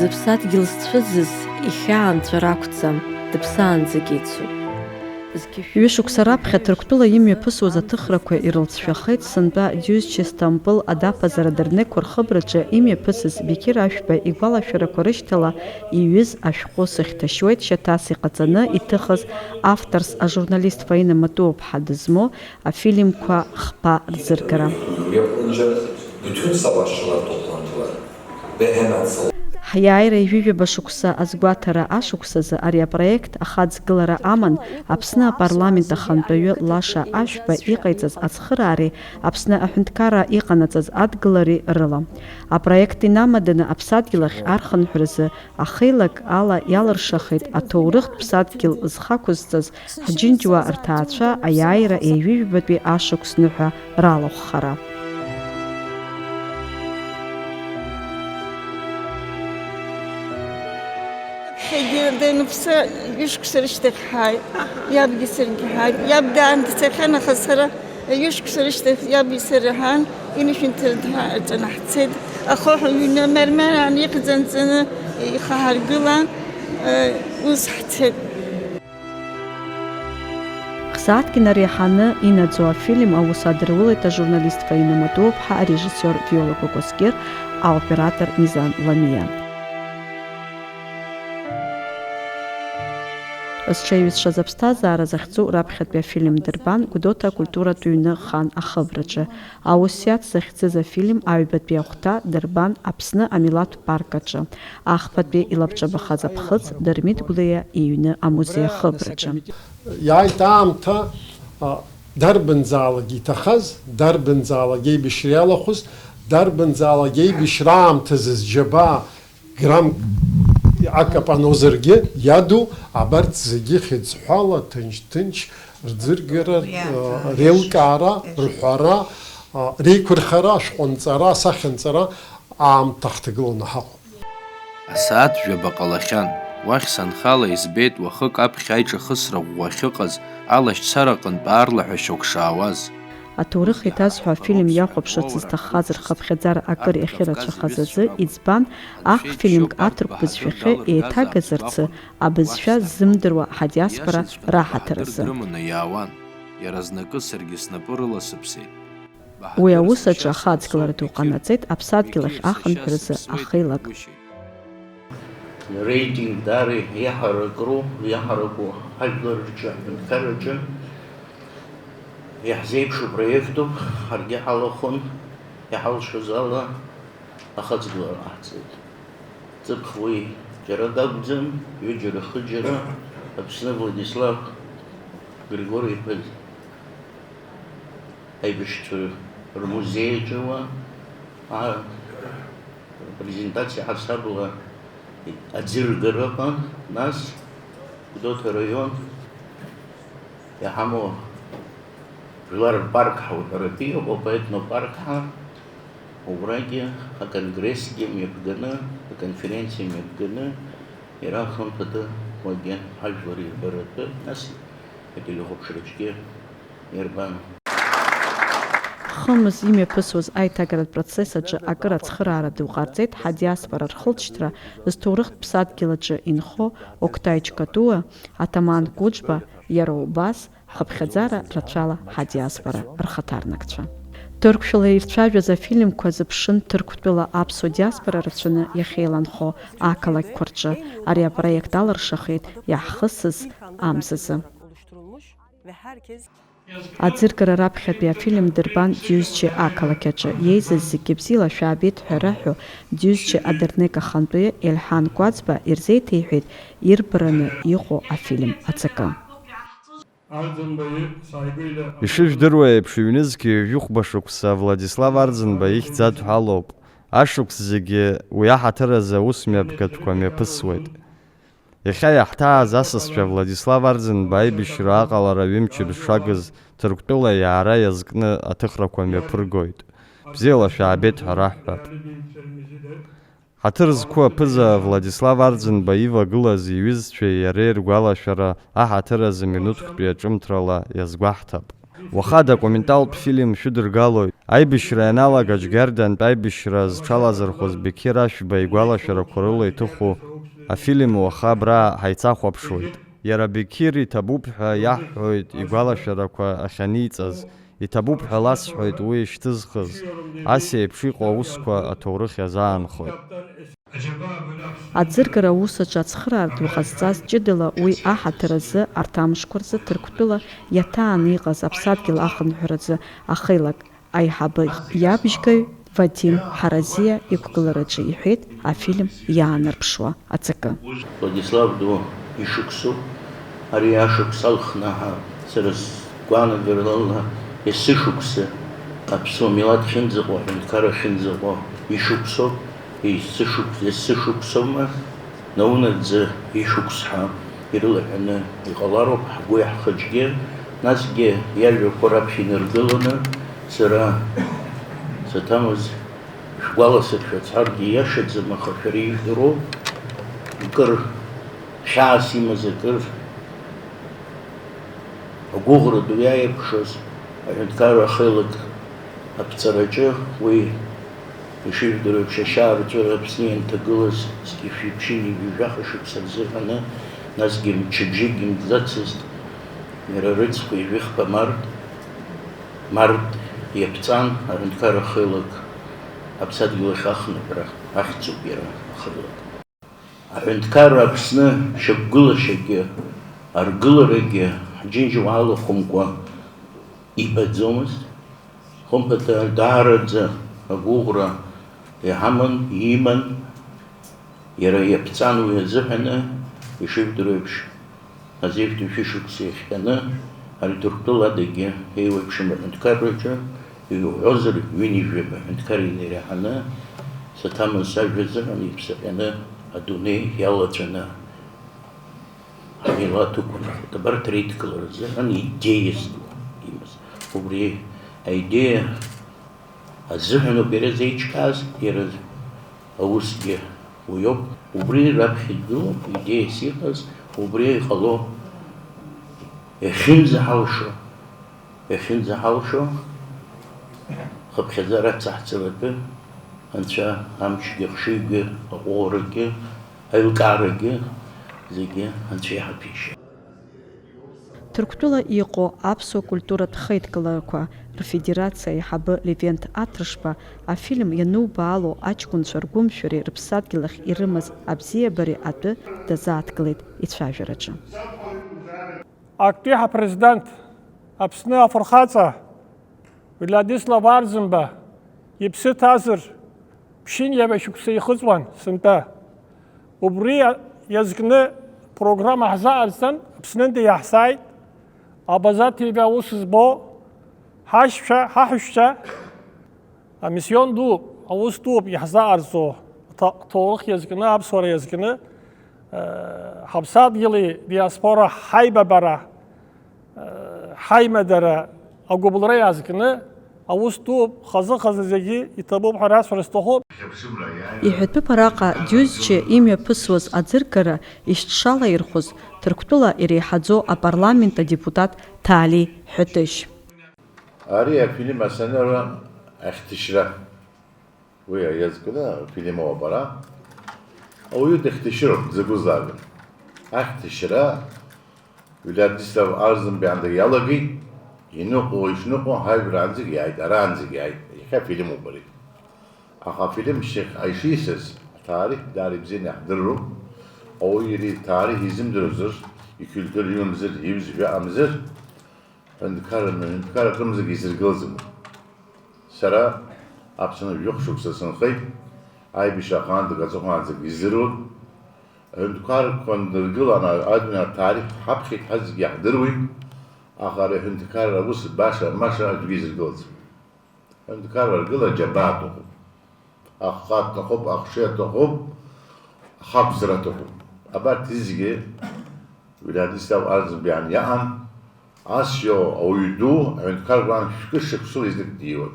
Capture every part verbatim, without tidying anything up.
Зыԥсадгьыл зцәыӡыз ихьаа нҵәара ақәӡам, дыԥсаанӡагьы ицуп. Зқьышә- Ҩышықәса раԥхьа Ҭырқәтәыла имҩаԥысуаз аҭыхрақәа ирылҵшәахеит сынтәа Џьусџьа Стампыл адаԥазара дырнеқәа рхыбраҿы имҩаԥысыз Беқьыр Ашәба игәалашәарақәа рышьҭала иҩыз ашәҟәы Сыхьҭашьуеит шьаҭас иҟаҵаны иҭыхыз авторс ажурналист Фаина Матуаԥҳа дызмоу афильмқәа хԥа рзыргара. Bütün savaşçılar toplandılar ve hemen sal- Ҳиааира ҩажәижәаба шықәса азгәаҭара ашықәсазы ари апроект ахаҵгылара аман Аԥсны апарламент ахантәаҩы Лаша Ашәба иҟаиҵаз ацхыраареи Аԥсны аҳәынҭқарра иҟанаҵаз адгылареи рыла. Апроект инамаданы аԥсадгьыл ахь архынҳәразы ахеилак ала иалыршахеит аҭоурыхтә ԥсадгьыл зхақәызҵаз ҳџьынџьуаа рҭаацәа аиааира ҩажәижәабатәи ашықәс ныҳәа ралахәхара. Егьи даныԥсы, ҩышықәса рышьҭахь ҳааит. Иабгьы саргьы ҳааит. Иаб даан дцахьан, аха сара ҩышықәса рышьҭахь иаби сареи ҳаан, инышәынҭра дҳаҿаны ҳцеит. Ахаҳә ҩны мермер аан ихьӡ анҵаны ихаҳаргылан, ус ҳцеит. Хсааҭк инареиҳаны инаӡоу афильм аус адырулеит ажурналист Фаина Матуаԥҳа, арежиссиор Виола Кәакәасқьыр, аоператор Мизан Ламиа. Зҽеиҩызшаз аԥсҭазаара захьӡу раԥхьатәи афильм дырбан Гәдоуҭа акультуратә ҩны хан ахыбраҿы. Аус иацзыхьӡыз афильм аҩбатәи ахәҭа дырбан Аԥсны амилаҭтә парк аҿы, ахԥатәи илабҿабахаз аԥхыӡ Дырмит Гәлиа иҩны амузеи ахыбраҿы. Иааит аамҭа, а, дарбанзаалак иҭахаз, дарбанзаалак еибашьра иалахәыз, дарбанзаалак еибашьра аамҭазы зџьабаа граммк акапанозаргьы иаду, абарҭ зегьы хьыӡҳәала, ҭынч-ҭынч рӡыргара, реилкаара, рҳәара, реиқәырхара, ашәҟәы нҵара, асахьа нҵара аамҭа ҳҭагыланы ҳаҟоуп. Асааҭ жәаба ҟалахьан. Уахь санхала избеит уахык аԥхьа аиҿахысра ӷәӷәа ахьыҟаз, алашьцара аҟынтә аарлаҳәа шьоук шаауаз. Аҭоурых еиҭазҳәо афильм иахәаԥшырц зҭаххаз рхыԥхьаӡара акыр иахьырацәахаз азы иӡбан, ахфильмк аҭырқә бызшәахьы еиҭагаз рцы абызшәа ззымдыруа ҳадиаспора раҳаҭыр азы. Рыманы иаауан, иаразнакы саргьы снапы рыласыԥсеит. Уи аус аҿы ахаҵгылара ду ҟанаҵеит аԥсадгьыл ахь ахынҳәразы ахеилак. Рейтинг даара иаҳаракроуп, иаҳараку ҳажәлар рҿы, аҳәынҭқарраҿы. Иаҳзеиԥшу проектуп, ҳаргьы ҳалахәын, иҳалшоз ала ахаҵгылара ҟаҳҵеит. Ҵыԥх уи џьарак акәӡам, ҩыџьара-хыџьара Аԥсны Владислав Григори-иԥа аибашьцәа рмузеи аҿы уа, а, апрезентациа ҳасабла аӡыргара ыҟан, нас Гәдоуҭа араион иҳамоу Жәлар рпарк ҳәа уҳәаратәы иҟоуп, аетнопарк ҳәа, убрагьы аконгрессгьы мҩаԥганы, аконференциа мҩаԥганы, иара хымԥада уагьы ҳажәлар ирбаратәы, нас ателехәаԥшраҿгьы ирбан. Хымз имҩаԥысуаз аиҭагаратә процесс аҿы акыр ацхыраара ду ҟарҵеит ҳадиаспора рхылҵшьҭра зҭоурыхтә ԥсадгьыл аҿы инхо Октай Чкатуа, Атаман Кәыџба, иара убас хыԥхьаӡара рацәала ҳадиаспора рхаҭарнакцәа. Ҭырқәшәала ирцәажәаз афильмқәа зыԥшын Ҭырқәтәыла аԥсуа диаспора рацәаны иахьеиланхо ақалақьқәа рҿы. Ари апроект алыршахеит иаҳхысыз амзазы. Аӡыргара раԥхьатәи афильм дырбан Џьусџьы ақалақь аҿы. Иеизаз зегьы бзиала шәаабеит ҳәа раҳәо, Џьусџьы адырнек ахантәаҩы Елҳан Кәаӡба ирзеиҭеиҳәеит ирбараны иҟоу афильм аҵакы. Ишыжәдыруа еиԥш, ҩнызқь ҩажәихәба шықәса Владислав Арӡынба ихьӡ адҳәалоуп. Ашықәс зегьы уи аҳаҭыр азы аус мҩаԥгатәқәа мҩаԥысуеит. Иахьа иаҳҭааз асасцәа Владислав Арӡынба аибашьра аҟалара ҩымчыбжь шагыз Ҭырқәтәыла иаара иазкны аҭыхрақәа мҩаԥыргоит. Бзиала шәаабеит ҳәа раҳҳәап. Ҳаҭыр зқәу аԥыза Владислав Арӡынба ивагылаз иҩызцәеи иареи ргәалашәара аҳаҭыр азы минуҭктәи аҿымҭрала иазгәаҳҭап. Уаха адокументалтә фильм шәыдыргалоит. Аибашьра ианалага Џьгьардантә аибашьра зҽалазырхәыз Беқьыр Ашәба игәалашәарақәа рыла иҭыху афильм уаха абра ҳаицахәаԥшуеит. Иара Беқьыр иҭабуп ҳәа иаҳҳәоит игәалашәарақәа ахьаниҵаз, иҭабуп ҳәа ласҳәоит уи ишьҭызхыз, ас еиԥш иҟоу аусқәа аҭоурых иазаанхоит. Аӡыргара аус аҿы ацхыраара ду ҟазҵаз ҷыдала уи аҳаҭыр азы арҭ амшқәа рзы Ҭырқәтәыла иаҭааны иҟаз аԥсадгьыл ахынҳәра азы ахеилак аиҳабы иабжьгаҩ Вадим Ҳаразиа иқәгылараҿы иҳәеит афильм иаанарԥшуа аҵакы. Владислав ду ишықәсоуп. Ари ашықәс алхны ҳа, сара сгәаанагарала, есышықәса аԥсуа милаҭ ахьынӡаҟоу, аҳәынҭқарра ахьынӡаҟоу ишықәсоуп. Есышықәс-, есышықәсоума, наунагӡа ишықәс ҳәа ирылаҳәаны иҟалароуп ҳгәи ҳхаҿгьы, насгьы иажәақәа раԥхьа инаргыланы сара саҭамыз шәгәаласыршәа сҳәаргьы иашаӡам, аха шәара ижәдыруоу, кыр хьаас имаз, акыр агәыӷра ду иааирԥшыз аҳәынҭқарра ахеилак аԥҵараҿы уи ишыжәдыруа еиԥш, ашьаарҵәыра Аԥсны ианҭагылаз зқьи жәшәи ԥшьынҩажәи жәаха шықәса рзыҳәаны, насгьы мчыбжьык имгӡацызт иара рыцқәа ижәыхԥа март, март иаԥҵан аҳәынҭқарра ахеилак аԥсадгьыл ахь ахынҳәра ахьӡуп иара ахеилак. Аҳәынҭқарра Аԥсны шьақәгылашьагьы аргыларагьы ҳџьынџьуаала хәымкәа ибаӡомызт. Хымԥада, даараӡа агәыӷра иҳаман, иман, иара иаԥҵан уи азыҳәаны, ишыжәдыруа еиԥш, азеижәтәи шәышықәса иахҟьаны ари Ҭырқәтәыла адагьы еиуеиԥшым аҳәынҭқарраҿы, иуҳәозар, ҩынҩажәаба аҳәынҭқар инареиҳаны, саҭамыз сажәа азыҳәан иԥсаҟьаны адунеи иалаҵәаны амилаҭ ықәнахит. Абарҭ реидкылара азыҳәан идеиас ду имаз. Убри аидеиа азыҳәан ауп иара зеиҿкааз, иара аусгьы уиоуп. Убри раԥхьа иду идеиас иҟаз, убри иҟало иахьынӡаҳалшо, иахьынӡаҳалшо, хыԥхьаӡара ацаҳҵаратәы Анцәа амчгьы, ахшыҩгьы, аҟәыӷарагьы, аилкаарагьы зегьы Анцәа иҳаԥишьа. Ҭырқәтәыла иҟоу аԥсуа культуратә хеидкыларақәа рфедерациа аиҳабы Левент Аҭрышба афильм ианубаало аҷкәынцәа ргәымшәареи рыԥсадгьыл ахь ирымаз абзиабареи атәы дазааҭгылеит ицәажәараҿы. Актәи ҳапрезидент, Аԥсны афырхаҵа Владислав Арӡынба иԥсы ҭазар, ԥшьынҩажәа шықәса ихыҵуан сынтәа. Убри иазкны программа ҳзаҟарҵан, Аԥснынтәи иаҳзааит, Абаза Т В аус збо ҳашьцәа, ҳаҳәшьцәа, амиссион дууп, аус дууп иаҳзаҟарҵо, аҭа-, аҭоурых иазкны, аԥсуара иазкны, э, ҳаԥсадгьыли диаспора ҳаибабара, ҳаимадара агәыбылра иаазганы аус ду хазы-хазы зегьы иҭабуп ҳәа расҳәара сҭахуп. Иҳәатәуп араҟа Џьузџье имҩаԥысуаз аӡыргара ишҽалаирхәыз Ҭырқәтәыла иреиҳаӡоу апарламент адепутат Ҭали Ҳәатышь. Ари афильм асценара ахьҭышьра. Уи иазкны афильм ауп ара. Ауаҩы дыхьҭашьыроуп, дзакәызаалак. Ахьҭашьара Владислав Арӡынбеи аанда иалагеит, иныҟәо, ишныҟәо, ҳажәраанӡагь иааит, араанӡагь иааит. Иахьа афильм ауп ари. Аха афильм шьҭахьҟа ишисыз, аҭаарих даара ибзианы иаҳдыруп. Ауаҩы иара иҭаарих изымдыруазар, икультура имамзар, ибзиа ыҟамзар, Ҳәынҭқарра, ҳәынҭқарра акымзарак изыргылаӡом. Сара Аԥсны жәохә шықәса сынхеит, аибашьра аҟынтәи аҵыхәанӡагь издыруан. Аҳәынҭқаррақәа ныргыланы адунеи аҭаарих ҳаԥхьеит, ҳазегьы иаҳдыруеит, аха ари аҳәынҭқарра аус баша-маша аӡәгьы изыргылаӡом. Аҳәынҭқарра аргыла аџьабаа аҭахуп. Ахха аҭахуп, ахшыҩ аҭахуп, ахақәсра аҭахуп. Абарҭ зегьы Владислав Арӡынба иан иаҟан, ас иоуа ауаҩы ду аҳәынҭқарра шәкы шықәсыла изнык диуан.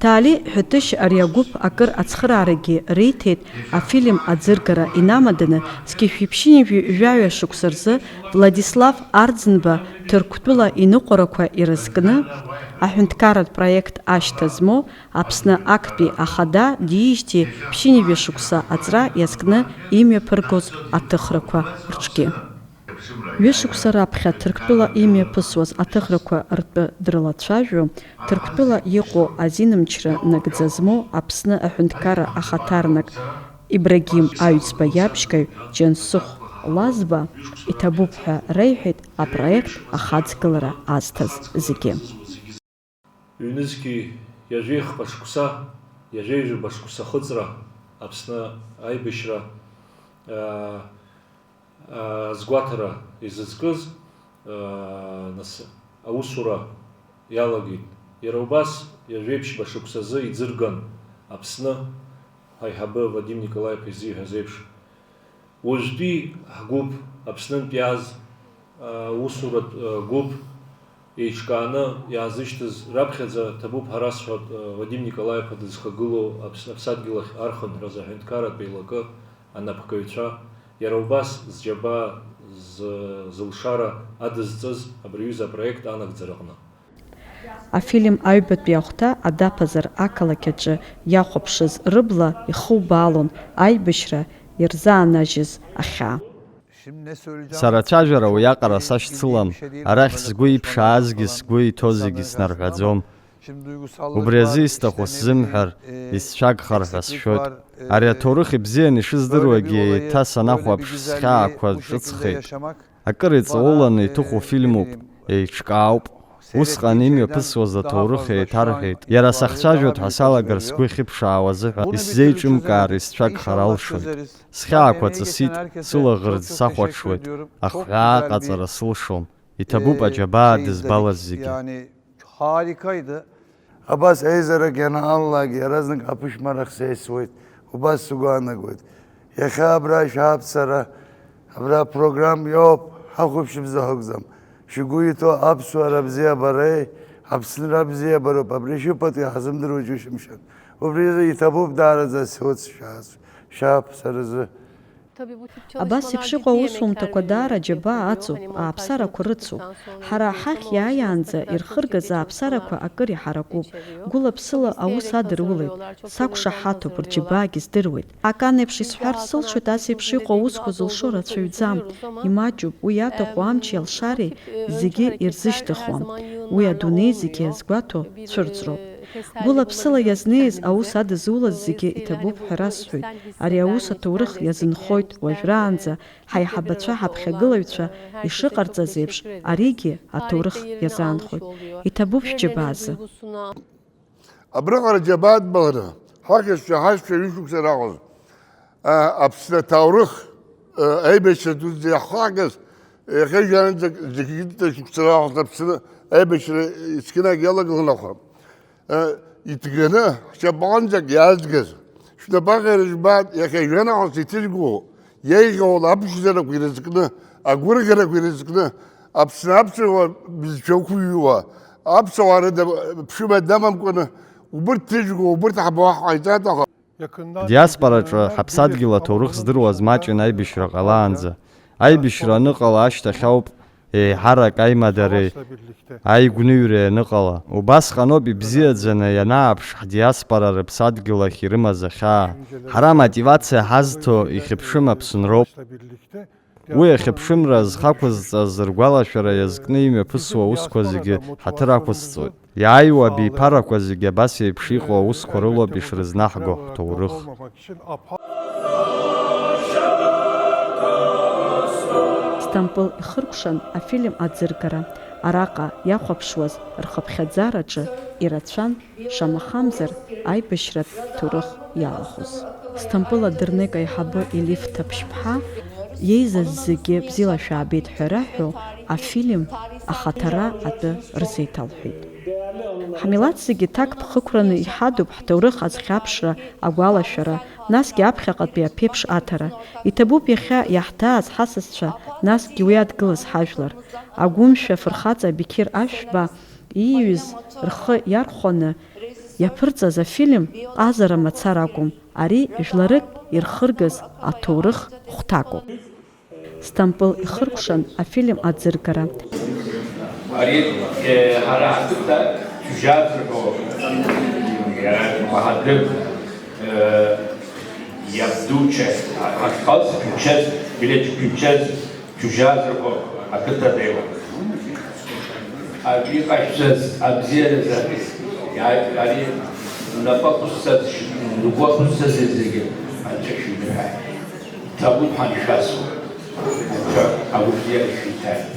Ҭали Ҳәатышь ари агәыԥ акыр ацхыраарагьы риҭеит, афильм аӡыргара инамаданы, зқьи жәшәи ԥшьынҩажәи жәаҩа шықәса рзы Владислав Арӡынба Ҭырқәтәыла иныҟәарақәа ирызкны, аҳәынҭқарратә проект ашьҭа змоу Аԥсны актәи ахада диижьҭеи ԥшьынҩажәа шықәса аҵра иазкны имҩаԥыргоз аҭыхрақәа рҿгьы. Ҩышықәса раԥхьа Ҭырқәтәыла имҩаԥысуаз аҭыхрақәа ртәы дрылацәажәо, Ҭырқәтәыла иҟоу азинмчра нагӡа змоу Аԥсны аҳәынҭқарра ахаҭарнак Ибрагим Аҩӡба иабжьгаҩ Џьансыхә Лазба иҭабуп ҳәа реиҳәеит апроект ахаҵгылара азҭаз зегьы. Ҩнызқьи ҩажәеихԥа шықәса, ҩажәеижәаба шықәса ахыҵра, Аԥсны аибашьра, аа, аа, азгәаҭара изызкыз, аа, нас, аусура иалагеит. Иара убас, ҩажәеиԥшьба шықәсазы иӡырган Аԥсны, ҳаиҳабы Вадим Николаев изиҳәаз еиԥш, уажәтәи ҳгәыԥ, Аԥснынтә иааз, аа, усуратә, аа, гәыԥ еиҿкааны иаазышьҭыз раԥхьаӡа Ҭабуп ҳәа расҳәоит, аа, Вадим Николаев-иԥа дызхагылоу аԥс-, аԥсадгьыл ахь архынҳәразы аҳәынҭқарратә еилакы анапхгаҩцәа, иара убас зџьабаа зы-, зылшара адызҵаз абри аҩыза апроект анагӡараҟны. Афильм аҩбатәи ахәҭа адаԥазар ақалақь аҿы иахәаԥшыз рыбла ихубаалон аибашьра ирзаанажьыз ахьаа. Сара ацәажәара уиаҟара сашьцылам, арахь сгәы иԥшаазгьы сгәы иҭоу зегьы снарҳәаӡом. Убри азы исҭаху сзымҳәар, исцәагхар ҳәа сшәоит. Ари аҭоурых ибзианы ишыздыруагьы еиҭа санахәаԥш схьаақәа ҿыцхеит. Акыр иҵауланы иҭыху фильмуп, еиҿкаауп. Усҟан имҩаԥысуаз аҭоурых еиҭарҳәеит. Иара сахцәажәоит ҳәа салагар сгәы ихьыԥшаау азыҳәа исзеиҿымкаар исцәагхар алшоит. Схьаақәа ҵысит, сылаӷырӡ сахәаҽуеит, ахҳәаа аҟаҵара сылшом. Иҭабуп аџьабаа дызбалаз зегьы. Абас аизарак ианаалалак, иаразнак аԥышәмарах сеисуеит, убас сгәы аанагоит. Иахьа абра шәааԥсара, абра апрограм иоуп, ҳахәаԥшып заҳәакзам. Шәгәы иҭоу аԥсуара бзиабареи Аԥсынра бзиабароуп, абри шәыпату иаҳзымдыруа џьушьамшьан. Убри азы иҭабуп даараӡа схьуц шәааԥсаразы. Абас еиԥш иҟоу аусумҭақәа даара џьабаа аҵоуп, ааԥсарақәа рыцуп. Ҳара ҳахь иааиаанӡа ирхыргаз ааԥсарақәа акыр иҳаракуп. Гәыла-ԥсыла аус адырулеит, сақәшаҳаҭуп, рџьабаагьы здыруеит. Акан еиԥш исҳәар сылшоит, ас еиԥш иҟоу аусқәа зылшо рацәаҩӡам, имаҷуп, уи иаҭаху амчи алшареи зегьы ирзышьҭыхуам. Уи адунеи зегьы иазгәаҭо цәырҵроуп. Гәыла-ԥсыла иазнеиз аус адызулаз зегьы иҭабуп ҳәа расҳәоит. Ари аус аҭоурых иазынхоит уажәраанӡа, ҳаиҳабацәа, ҳаԥхьагылаҩцәа ишыҟарҵаз еиԥш, аригьы аҭоурых иазаанхоит. Иҭабуп шәџьабаазы. Абраҟара џьабаа дбаланы, ҳахьызшәа, ҳашьцәа ҩышықәса раҟаз, аа, Аԥсны аҭоурых, аа, аибашьра дуӡӡа иаҳхаҳгаз, иахьа жәаанӡа зегьы шықәса раҟаз Аԥсны аибашьра есқьынагь иалагылан, аха, аа, иҭганы ҳшьапаҟынӡак иаазгаз, шәнапаҟьара жәбааит, иахьа жәанаҟарс иҭызго, иеиӷьу ала аԥшӡарақәа ирызкны, агәырӷьарақәа ирызкны, Аԥсны аԥсуаа бызшәа ықәыҩуа, аԥсуаа рыда ԥшыма дамамкәаны, убырҭ ҭыжьгоу, убырҭ ҳбауа ҳҟаиҵааит, аха. Диаспораҿы ҳаԥсадгьыл аҭоурых здыруаз маҷын аибашьра ҟалаанӡа. Аибашьра аныҟала ашьҭахь ауп еиҳарак аимадареи аигәныҩреи аныҟала. Убасҟаноуп ибзиаӡаны ианааԥш ҳдиаспора рыԥсадгьыл ахь ирымаз ахьаа. Ҳара амотивациа ҳазҭо ихьыԥшым Аԥсынроуп. Уи ахьыԥшымра зхақәызҵаз ргәалашәара иазкны имҩаԥысуа аусқәа зегьы ҳаҭыр ақәысҵоит. Иааиуа абиԥарақәа зегьы абас еиԥш иҟоу аусқәа рылоуп ишрызнаҳго ҳҭоурых. Сҭампыл ихыркәшан афильм аӡыргара. Араҟа иахәаԥшуаз рхыԥхьаӡараҿы ирацәан шамахамзар аибашьратә ҭоурых иалахәыз. Сҭампыл адырнек аиҳабы Елиф Ҭаԥшьԥҳа иеизаз зегьы бзиала шәаабеит ҳәа раҳәо афильм ахаҭара атәы рзеиҭалҳәеит. Ҳмилаҭ зегьы ҭакԥхықәраны иҳадуп ҳҭоурых азхьаԥшра, агәалашәара, насгьы аԥхьаҟатәи аԥеиԥш аҭара. Иҭабуп иахьа иаҳҭааз ҳасасцәа, насгьы уи адгылаз ҳажәлар. Агәымшәа фырхаҵа Беқьыр Ашәба ииҩыз рхы иархәаны Иаԥырҵаз афильм ҟазара мацара акәым, ари жәларык ирхыргаз аҭоурых хәҭакуп. Сҭампыл ихыркәшан афильм аӡыргара. Ари, э, ҳара ҳқыҭа шәжьаҵәҟьоуп, иара баҳадыр, э, иабдуцәа, ҳашԥалс шәымчаз, билеҭ шәымчаз, шәжьаҵәҟьоуп, ақыҭа деиуа. Абри иҟашәҵаз абзиаразы, иа-, ари напы ақәызцаз, лгәы ақәызцаз зегьы Анцәа шәимырҳәааит. Ҭабуп ҳәа ишәасҳәоит. Анцәа агәабзиара шәиҭааит.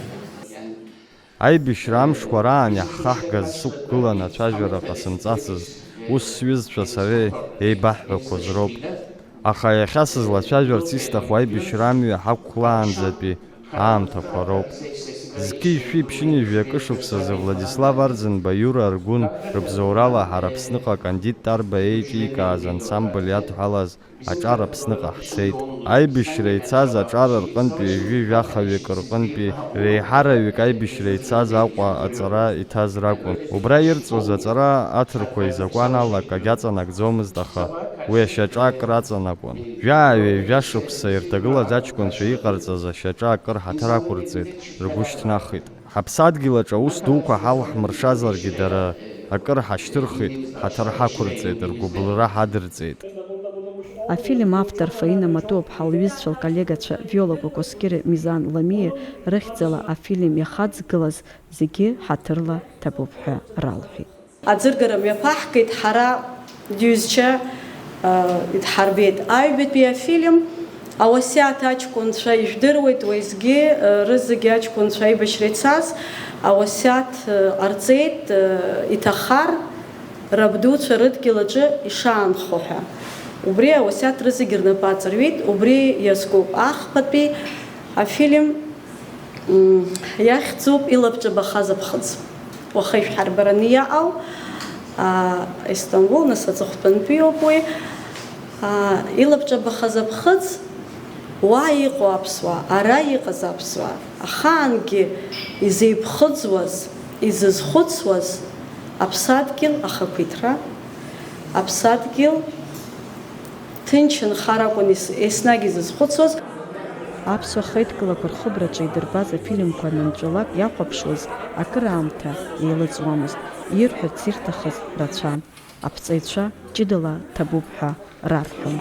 Аибашьра амшқәа раан иаҳхаҳгаз сықәгылан ацәажәара ҟасымҵацызт, ус сҩызцәа сареи еибаҳҳәақәоз роуп. Аха иахьа сызлацәажәарц исҭаху аибашьра амҩа ҳақәлаанӡатәи аамҭақәа роуп. Зқьи жәшәи ԥшьынҩажәи акы шықәсазы Владислав Арӡынба Иура Аргәын рыбзоурала ҳара Аԥсныҟа Кандид Тарба еиҿикааз ансамбль иадҳәалаз аҿар Аԥсныҟа ҳцеит. Аибашьра ицаз аҿар рҟынтәи ҩажәи жәахаҩык рҟынтәи реиҳараҩык аибашьра ицаз Аҟәа аҵара иҭаз ракәын. Убра ирҵоз аҵара аҭырқәа изакәан ала акагь аҵанакӡомызт, аха уи ашьаҿа акыр аҵанакуан. Жәаа-ҩажәа шықәса ирҭагылаз аҷкәынцәа иҟарҵаз ашьаҿа акыр ҳаҭыр ақәырҵеит, ргәы шьҭнахит. Ҳаԥсадгьыл аҿы аус дуқәа ҳалҳмыршазаргьы, дара акыр ҳашьҭырхит, ҳаҭыр ҳақәырҵеит, ргәыбылра ҳадырҵеит. Афильм автор Фаина Матуаԥҳа лҩызцәа, лколлегацәа Виола Кәакәасқьыри Мизан Ламиа рыхьӡала афильм иахаҵгылаз зегьы ҳаҭырла ҭабуп ҳәа ралҳәеит. Аӡыргара мҩаԥаҳгеит ҳара, ҩызцәа, э, идҳарбеит. Аҩбатәи афильм Ауасиаҭ аҷкәынцәа ижәдыруеит, уеизгьы, э, рызегьы аҷкәынцәа аибашьра ицаз Ауасиаҭ, э, ҟарҵеит, э, иҭахар, рабдуцәа рыдгьыл аҿы ишаанхо ҳәа. Убри Ауасиаҭ рызегьы рнапы аҵарҩит, убри иазкуп. Ахԥатәи афильм Мм, иахьӡуп Илабҿабахаз аԥхыӡ. Уаха ишәҳарбараны иаау, аа, Истамбул, нас аҵыхәтәантәиоуп уи. Аа, Илабҿабахаз аԥхыӡ, уа иҟоу аԥсуаа, ара иҟаз аԥсуаа, ахаангьы изеиԥхыӡуаз, изызхәыцуаз аԥсадгьыл ахақәиҭра, аԥсадгьыл ҭынч нхар акәын ес-, еснагь изызхәыцуаз. Аԥсуа хеидкылақәа рхыбраҿы идырбаз афильмқәа анынҵәалак иахәаԥшуаз акыраамҭа еилыҵуамызт, ирҳәарц ирҭахыз рацәан, аԥҵаҩцәа ҷыдала ҭабуп ҳәа рарҳәон.